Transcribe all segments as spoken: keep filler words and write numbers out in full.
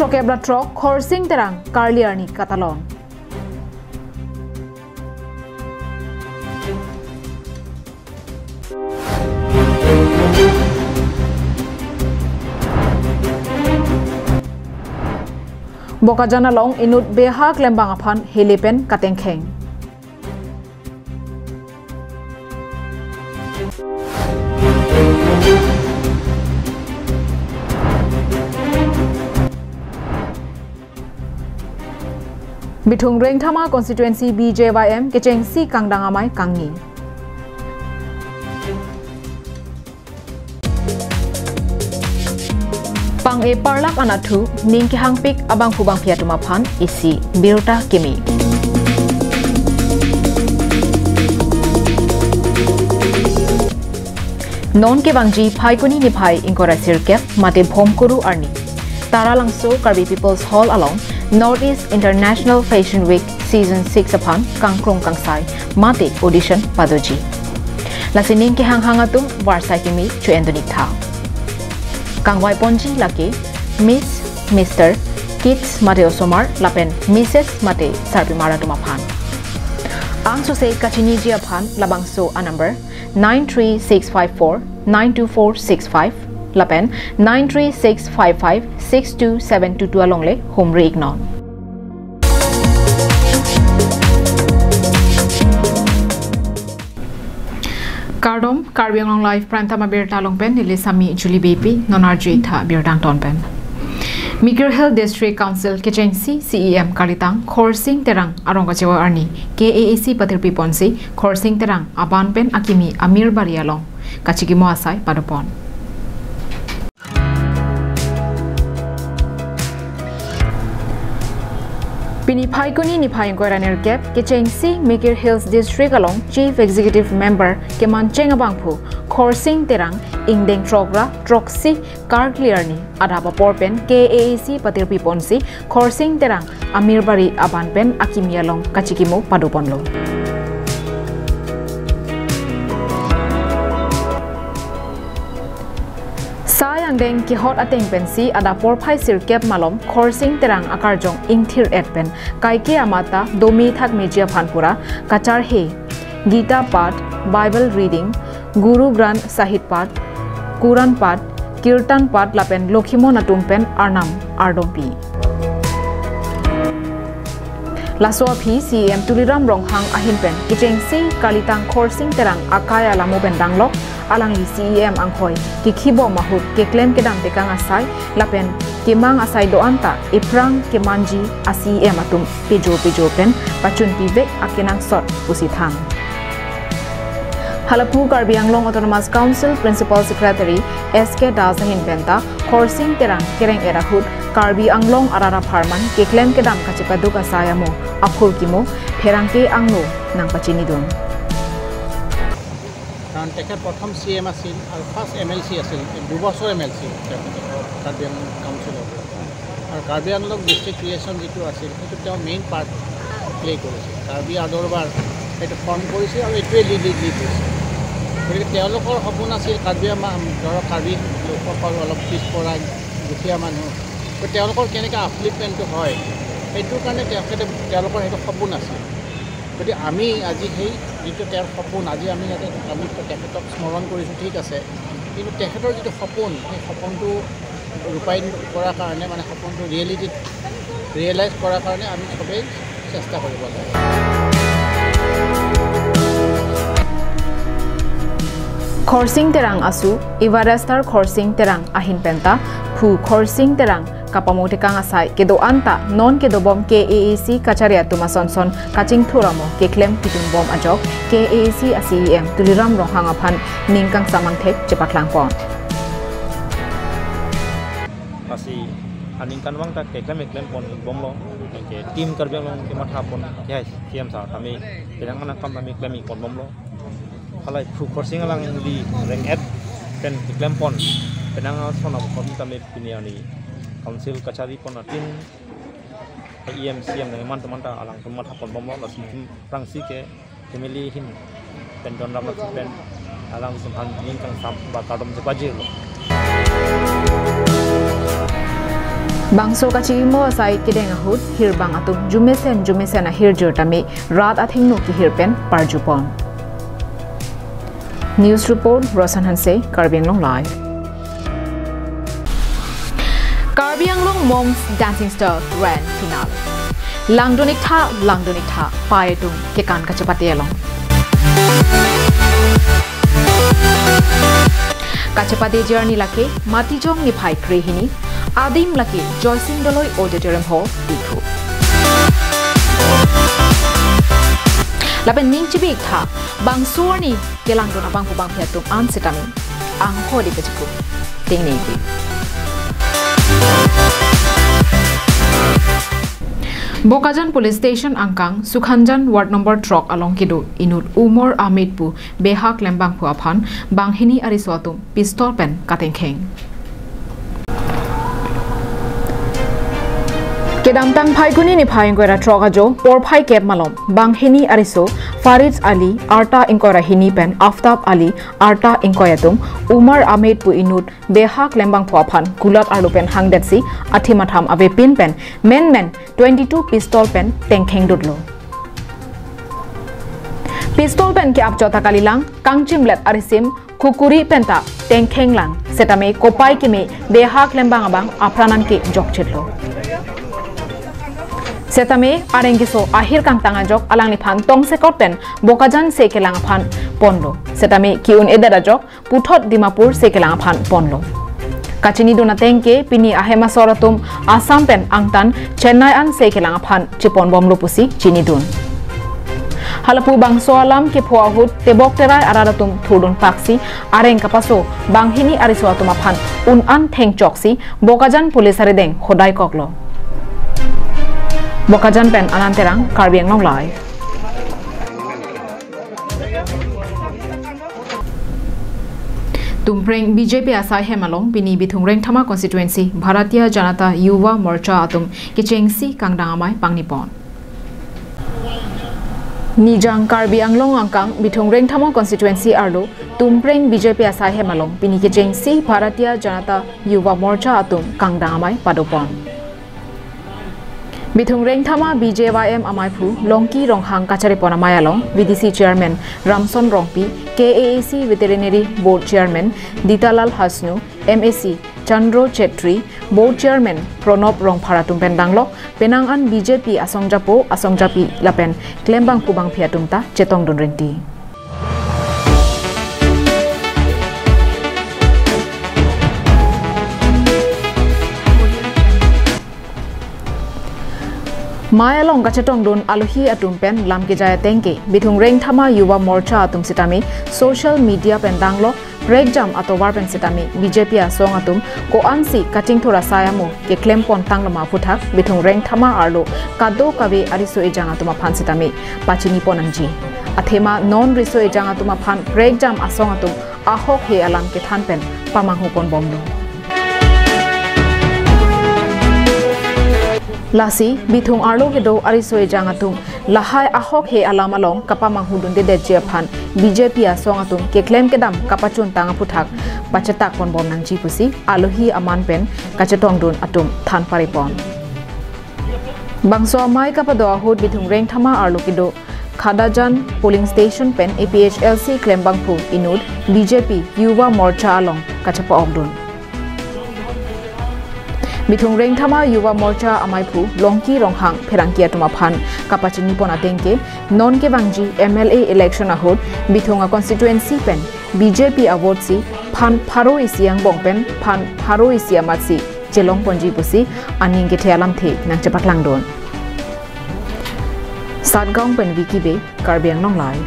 Kep ra throk, Khorsing Terang karkli arni katalon. Bokajan along inut beha klembang aphan hele pen katengkheng. Bithung Rengthama Constituency B J Y M kechengsi kangdang amei kangni. Pang-e parlak anatthu, ning kehangpik abangphu bangphi atum aphan isi birta kimi. Non kevangji Phaikuni niphai ingkoi ra sirkep mate Bhomkuru arni, Taralangso Karbi People's Hall along North East International Fashion Week Season six aphan kangkrung kangsai mate audition padoji. Lasi ning kehanghang atum varsai kimi cho-en dun-ik tha. Kangvai ponji lake Miss, Mister, Kids mate osomar lapen Missus mate sarpimar atum aphan. Angsose kachiniji aphan labangso a-number nine three six five four nine two four six five lapen nine three six five five six two seven two two alongle humri-iknon. Kardom, Karbi Anglong Live Prime Time abirta along pen neli Sami Julie Beypi, non arju-ik tha birta angton pen. Mikir Hill District Council kechengsi C E M kalitang Khorsing Terang arong kachevoi arni K A A C patirpi ponsi Khorsing Terang aban pen akimi Amirbari along kachikimo asai padopon. Pini Phaikuni niphai ingkoi ra nerkep kechengsi Mikir Hills District along Chief Executive Member kemancheng abangphu Khorsing Terang ingdeng throk ra throksi karkli arni adap apor pen K A A C patirpi ponsi Khorsing Terang Amirbari aban pen akimi along kachikimo padoponlo. Sai angdeng kehot ateng pensi adap porphai sirkep malom Khorsing Terang akarjong ingthir-et pen kaike amata dome thakmeji aphan pura kacharhe Gita Path, Bible Reading, Guru Granth Sahib Path, Quran Path, Kirtan Path lapen Lokhimon atum pen arnam ardompi. Laso aphi C E M Tuliram Ronghang ahin pen kechengsi kalitang Khorsing Terang akai alamo pen danglok alangli C E M anghoi kekhibom ahut keklem kedam tekang asai lapen kemang asai do-an ta ephrang kemanji a-C E M atum pejo pejo pen pachunpivek akenangsot pusi than. Halaphu Karbi Anglong Autonomous Council Principal Secretary S K Das ahin penta Khorsing Terang kereng-et ahut Karbi Anglong arat apharman keklem kedam kachepaduk asai amo aphurkimo pherangke angno nangpachinidun. কাৰণ তেখেত প্ৰথম C M আছিল আৰু first M L চি আছিল, দুবছৰ M L চি তেওঁ কাৰ্বি আংলং কাউন্সিলৰ পৰা। আৰু কাৰ্বি আংলং ডিষ্ট্ৰিক্ট ক্ৰিয়েশ্যন যিটো আছিল, সেইটো তেওঁ মেইন পাৰ্ট প্লে কৰিছিল। কাৰ্বি আদৰবাৰ সেইটো ফৰ্ম কৰিছিল আৰু এইটোৱে লিড লিড লিড হৈছিল। গতিকে তেওঁলোকৰ সপোন আছিল কাৰ্বি আমা-, ধৰক কাৰ্বি লোকসকল অলপ পিছপৰা, দুখীয়া মানুহ, তো তেওঁলোকৰ কেনেকৈ আপলিফমেণ্টটো হয়, সেইটোৰ কাৰণে তেখেতে, তেওঁলোকৰ সেইটো সপোন আছিল। গতিকে আমি আজি সেই যিটো তেওঁৰ সপোন, আজি আমি ইয়াতে আমি তেখেতক স্মৰণ কৰিছোঁ, ঠিক আছে, কিন্তু তেখেতৰ যিটো সপোন, সেই সপোনটো ৰূপায়ণ কৰাৰ কাৰণে, মানে সপোনটো ৰিয়েলিটিত ৰিয়েলাইজ কৰাৰ কাৰণে আমি সবেই চেষ্টা কৰিব লাগে। Khorsing Terang asu, Everestar Khorsing Terang ahin penta, phu Khorsing Terang kapamo tekang asai kedo-an ta non kedobom K A A C kachari atum asonson kachingthur amo keklem kitunbom ajok K A A C a-C E M Tuliram Ronghang aphan ning kangsamangthek chepaklangpon. Lasi aningkanvang ta keklem keklem pon bomlo, ke Team Karbi Anglong kemathapon ke hai C E M sir kami kelang anak kam kami klem pon bomlo. Halai phu Khorsing alangli reng-et pen keklem pon, penang ason abo kami pini arni council kachari pon atin E M C M nangman teman ta alangtum mathapon bomlo, lason aphrangsi ke family ahin pen don ram pen alangtum aphan ning kangsam ba kardom chepajirlo. Bangso kachimo asai kedeng ahut hirbang atum jumesen jumesen ahirjur tame rat athengno kehir pen parjupon. News report, Roshan Hanse, Karbi Anglong Live. Karbi Anglong Mom's Dancing Star Grand Finale. Langdun iktha, langdun iktha, pai atum kekan kachepate along. Kachepate journey lake Matijong niphai krehini, adim lake Joysing Doloi Auditorium Hall, Diphu. Lapen ning chibi iktha, bangso arni kelangdun abangphu bangphi atum an setame angho de kachikuk tengnei ke. Bokajan Police Station angkang Sukhanjan Ward number throk along kedo inut Umar Ahmed pu behak klembangphu aphan banghini ariso atum pistol pen katengkheng. Kedamtang Phaikuni niphai ingkoi ra throk ajo porphai kep malom banghini ariso Farid Ali arta ingkoi ra hini pen Aftab Ali arta ingkoi atum Umar Ahmed pu inut behak klembangphu aphan kulat arlo pen hangdetsi athim atham avepin pen menmen twenty-two pistol pen tengkhengdutlo. Pistol pen ke-apchot ta kalilang, kangchimlet arisim khukuri penta tengkhenglang, setame kopai keme behak klembang abang apran an ke jokchitlo. Setame areng keso ahir kangtang ajok alangliphan tongsekot pen Bokajan se kelang aphan ponlo. Setame ke-un-edet ajok puthot Dimapur se kelang aphan ponlo. Kachinidun ateng ke pini ahem asor atum Assam pen angtan Chennai an se kelang aphan chiponbomlo pusi chinidun. Halapu bangso alam kepho ahut tebok terai arat atum thurdun paksi areng kapaso banghini ariso atum aphan un-an thengchoksi Bokajan Police arideng hodai koklo. Bokajan pen Anand Terang, Karbi Anglong Live. Tumpreng B J P asai hem along pini Bithung Rengthama constituency Bharatiya Janata Yuva Morcha atum kechengsi kangdang amei pangnipon. Nijang Karbi Anglong angkang Bithung Rengthama constituency arlo Tumpreng B J P asai hem along pini kechengsi Bharatiya Janata Yuva Morcha atum kangdang amei padopon. Bithung Rengthama B J Y M amaiphu Longki Ronghang kacharipon amei along V D C Chairman Ramson Rongpi, K A A C Veterinary Board Chairman Ditalal Hasnu, M A C Chandro Chetri, Board Chairman Pranab Rongphar atum pen danglok penang an B J P asongjapo asongjapi lapen klembangphu bangphi atum ta chetongdun rinti. Mei along kachetongdun alohi atum pen lam kejai ateng ke Bithung Rengthama Yuva Morcha atum sitame social media pen danglok prekjam atovar pen sitame B J P asong atum ko-ansi kachingthur asai amo keklempon tanglo ma aphuthak Bithung Rengthama arlo kadokave ariso ejang atum aphan sitame pachinipon nangji. Athema non riso ejang atum aphan prekjam asong atum ahokhe alam kethan pen pamanghuponbomlo. Lasi Bithung arlo kedo ariso ejang atum lahai ahokhe alam along kapamanghu dundedetji aphan B J P asong atum keklem kedam kapachuntang aphuthak pachetakponbom nangji pusi alohi aman pen kachetongdun atum than paripon. Bangso amei kapado ahut Bithung Rengthama arlo kedo Khadajan polling station pen A P H L C klembangphu inut B J P Yuva Morcha along kachepa-okdun. Bithung Rengthama Yuva Morcha amaiphu Longki Ronghang pherangke atum aphan kapachinipon ateng ke non kevangji M L A election ahut Bithung a constituency pen B J P avote si phan pharo isi angbong pen phan pharo isi amatsi chelongponji pusi aning kethe alamthe nangchepaklangdun. Satgaon pen Vicky Bey, Karbi Anglong Live.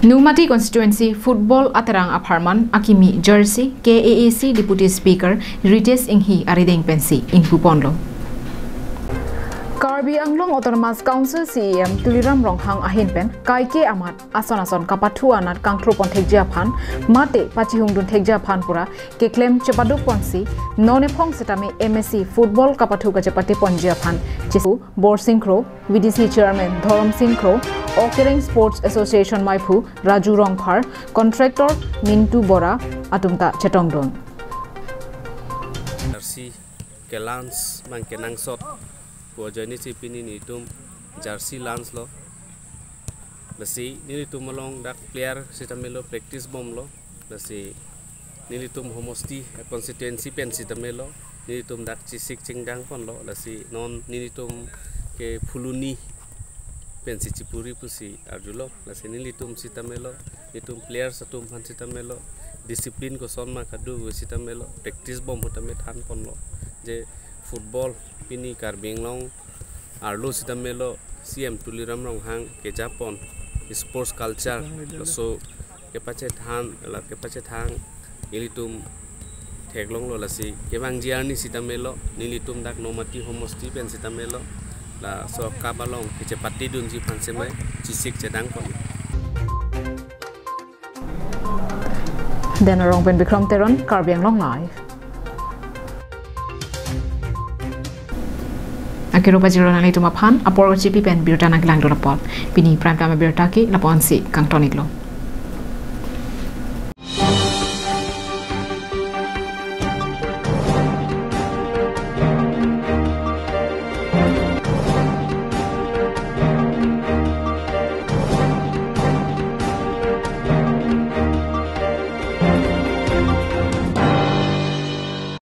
Nomati constituency football aterang apharman akimi jersey K A A C Deputy Speaker Ritesh Enghi arideng pensi ingpuponlo. Karbi Anglong Autonomous Council C E M Tuliram Ronghang ahin pen kaike amat ason ason kapathu anat kangklopon thekji aphan mate pachihungdun thekji aphan pura keklem chepadukponsi non ephong sitame M A C football kapathu kachepateponji aphan chesu Borsing Kro, V D C Chairman Dhorom Sing Kro, Okereng Sports Association maiphu Raju Rongphar, Contractor Mintu Bora atum ta chetongdun. ke-launch abang kenangsot pu ajoine si pini nelitum jersey launch lo. Lasi nelitum along dak player sitame lo, practice bomlo. Lasi nelitum homosti, eh, constituency pen sitame lo, nelitum dak chesik chingdang ponlo. Lasi non nelitum ke Phuloni pensi chipuri pusi arjulo. Lasi nelitum sitame lo, nelitum players atum aphan sitame lo, discipline koson ma kado sitame lo, practice bom ahut tame than ponlo. Je football pini Karbi Anglong arlo sitame lo, C M Tuliram Ronghang kejapon sports culture, laso kepachethan, la kepachethan ilitum theklonglo. Lasi kevangji arni sitame lo, nelitum dak Nomati homosti pen sitame lo, laso cup along kechepatedunji aphan semai chesik chedang pon. Dena Rong pen Bikram Teron, Karbi Anglong Live. Akiro pajirlo nanglitum aphan, apor kachipi pen birta nangkelangdun apot. Pini prime time birta ke lapu-ansi kangton-iklo.